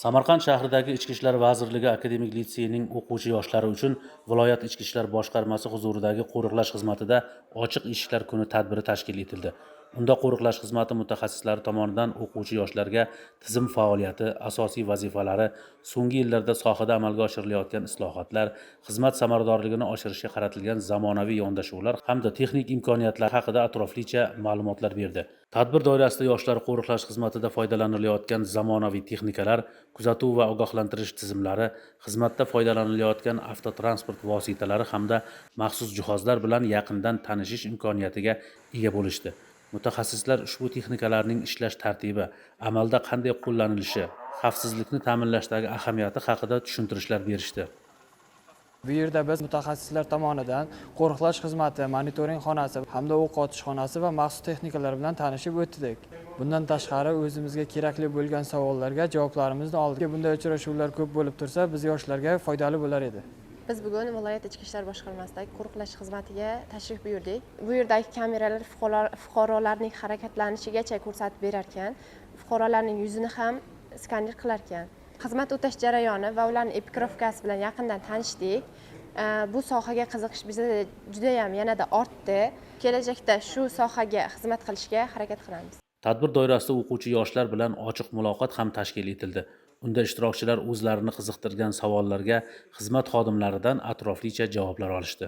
Samarqand shahridagi Ichki ishlar vazirligi akademik litseyining o'quvchi yoshlari uchun viloyat ichki ishlar boshqarmasi huzuridagi qo'riqlash xizmatida ochiq eshiklar kuni tadbiri tashkil etildi. Unda qo'riqlash xizmati mutaxassislari tomonidan o'quvchi yoshlarga tizim faoliyati, asosiy vazifalari, so'nggi yillarda sohada amalga oshirilayotgan islohotlar, xizmat samaradorligini oshirishga qaratilgan zamonaviy yondashuvlar hamda texnik imkoniyatlar haqida atroflicha ma'lumotlar berdi. Tadbir doirasida yoshlar qo'riqlash xizmatida foydalanilayotgan zamonaviy texnikalar, kuzatuv va ogohlantirish tizimlari, xizmatda foydalanilayotgan avtotransport vositalari hamda maxsus jihozlar bilan yaqindan tanishish imkoniyatiga ega bo'lishdi. Mutaxassislar ushbu texnikalarning ishlash tartibi, amalda qanday qo'llanilishi, xavfsizlikni ta'minlashdagi ahamiyati haqida tushuntirishlar berishdi. Bu yerda biz mutaxassislar tomonidan qo'riqlash xizmati, monitoring xonasi hamda o'q otish xonasi va maxsus texnikalar bilan tanishib o'tdik. Bundan tashqari, o'zimizga kerakli bo'lgan savollarga javoblarimizni oldik. Bunday uchrashuvlar ko'p bo'lib tursa, biz yoshlarga foydali bo'lar edi. Biz bugun viloyat ichki ishlar boshqarmasidagi qo'riqlash xizmatiga tashrif buyurdik. Bu yerdagi kameralar fuqarolarning harakatlanishigacha ko'rsatib berar ekan, fuqarolarning yuzini ham skaner qilar ekan. Xizmat o'tash jarayoni va ularning ekipirovkasi bilan yaqindan tanishdik. Bu sohaga qiziqish bizda judayam yanada ortdi. Kelajakda shu sohaga xizmat qilishga harakat qilamiz. Tadbir doirasida o'quvchi yoshlar bilan ochiq muloqot ham tashkil etildi. Unda ishtirokchilar o'zlarini qiziqtirgan savollarga xizmat xodimlaridan atroflicha javoblar olishdi.